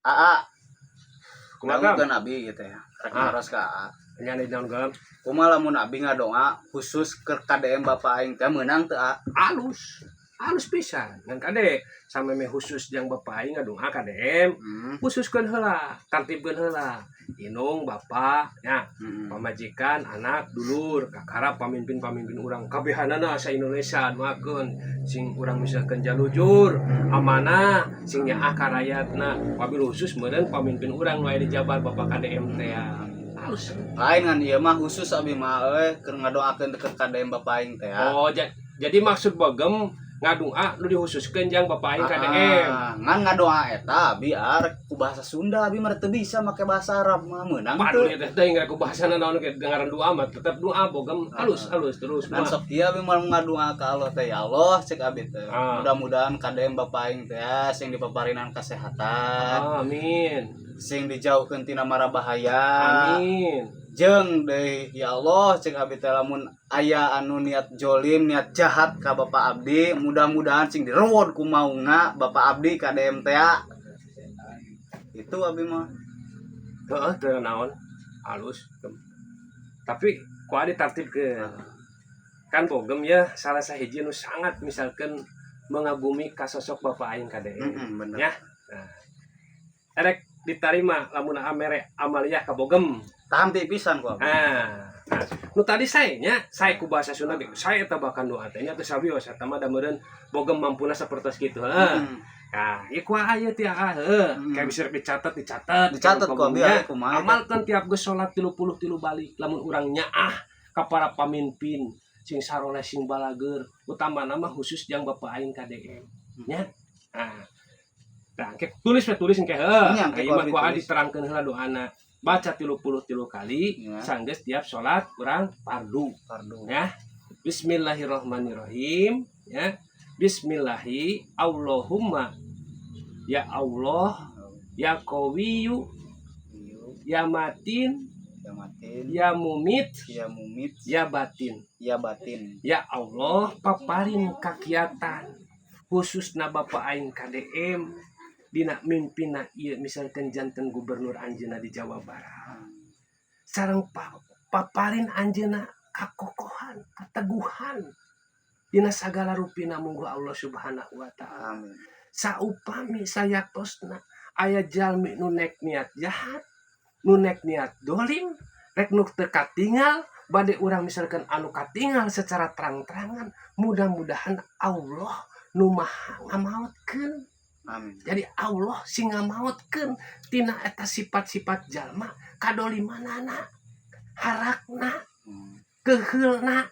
Aa. Kumaha? Dangukeun abi gitu ya. Rek Ah. naros ka Aa. Nya naon, Gam? Kumaha lamun abi ngadoa khusus ke KDM bapak aing teh, meunang teu, A? Alus. Alus pisan. Ngan kade sameme khusus jang bapak aing ngadonga KDM, khususkeun heula, tertibkeun heula. Indung, bapak, nya, pamajikan, anak, dulur, kakara pamimpin-pamimpin urang kabehanana sa Indonesia, doakeun sing urang misalkan jalujur, amanah, sing nyaah ka rakyatna, wabil khusus meureun pamimpin urang nu aya di Jabar, Bapak KDM teh ya. Halus. Lain, ngan ieu mah khusus abi mah euy, keur ngadoakeun ke KDM bapak aing teh ya. Oh, jadi maksud Bogem ngadua nu dikhususkeun jang Bapak aing KDM. Ah, ngan ngadoa eta abi arek ku bahasa Sunda, abi mah teu bisa make bahasa Arab mah, meunang Waduh, teu? Ieu teh teuing ku bahasana naon ge, ngaran doa mah tetep doa, Bogem. Halus, halus terus. Ngan Mah. Sok kieu abi mah ngadoa ka Allah teh, ya Allah, cek abi teh. Ah. Mudah-mudahan KDM bapak aing teh ya, sing dipaparinan kesehatan, Amin. Sing dijauhkeun tina mara bahaya. Amin. Jeung deui, ya Allah, cek abi teh, lamun aya anu niat jolim, niat jahat ka bapak abdi, mudah-mudahan sing direwod ku maungna bapak abdi KDM teh ya. Itu abi mah. Heeh, teu naon. Halus. Tapi ku adi tartibkeun. Kan Bogem ya salah sahiji nu sangat misalkan mengagumi ka sosok Bapak aing KDM. Heeh, bener. Ya. Nah. Erek ditarima lamun amere amaliyah ka Bogem? Tampi pisan ku abi. Ah, nah, nu tadi saya nya, saya ku bahasa Sunda ge, saya eta bahkan doa teh nya teu sawios eta mah, da meureun Bogem mampuna sapertos kitu, heuh. Nah, ieu ku aya ti ah, heuh. Kayak bisa dicatat, dicatat. Dicatat ku abi Nya, aya kumaha teh. Amalkeun tiap geus salat 33 balik lamun urang nyaah ka para pamimpin sing saroleh, sing balageur, utamana mah khusus jang bapak aing KDM nya. Nah, nah, engke tulis we, tulis engke, heuh. Nya, engke Ieu mah ku ku abi adi tulis. Terangkeun heula doana. Baca 33 kali sanggeus tiap salat urang fardu. Fardu. Ya. Bismillahirrahmanirrahim ya. Bismillahi Allahumma ya Allah ya Qawiyu ya Matin Ya Matin ya Mumit ya Mumit ya Batin. Ya Batin. Ya Allah, paparin kakiatan khususna Bapak aing KDM dina mimpina ieu, misalkan janten gubernur anjeunna di Jawa Barat, sareng paparin anjeunna kakokohan, kateguhan dina sagala rupina, mungguh Allah Subhanahu wa Ta'ala. Amin. Saupami sayaktosna aya jalmi nu nek niat jahat, nu nek niat dolim, rek nu teu katingal, bade urang misalkan anu katingal secara terang-terangan, mudah-mudahan Allah nu Maha ngamaotkeun. Amin. Jadi Allah sing ngamaotkeun tina eta sifat-sifat jalma kadolimanana, harakna, keheulna,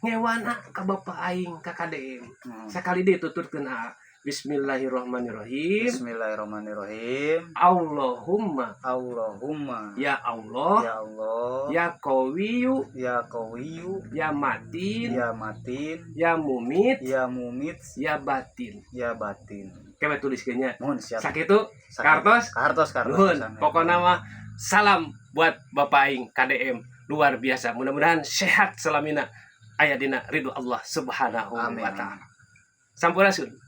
ngewana ka bapa aing ka KDM. Sakali deui tuturkeun, ah. Bismillahirrahmanirrahim. Bismillahirrahmanirrahim. Allahumma Allahumma ya Allah ya Allah ya Qawiyu ya Qawiyu ya Matin ya Matin ya Mumit ya Mumit ya Batin. Ya Batin. Kayak tuliskeunnya. Mohon, siap. Sakitu. Sakit. Kartos. Kartos, kartos. Nuhun. Pisan, ya. Pokoknya mah salam buat Bapak aing KDM luar biasa. Mudah-mudahan sehat selamina, aya dina ridho Allah Subhanahu Amin. wa Taala. Sampurasun.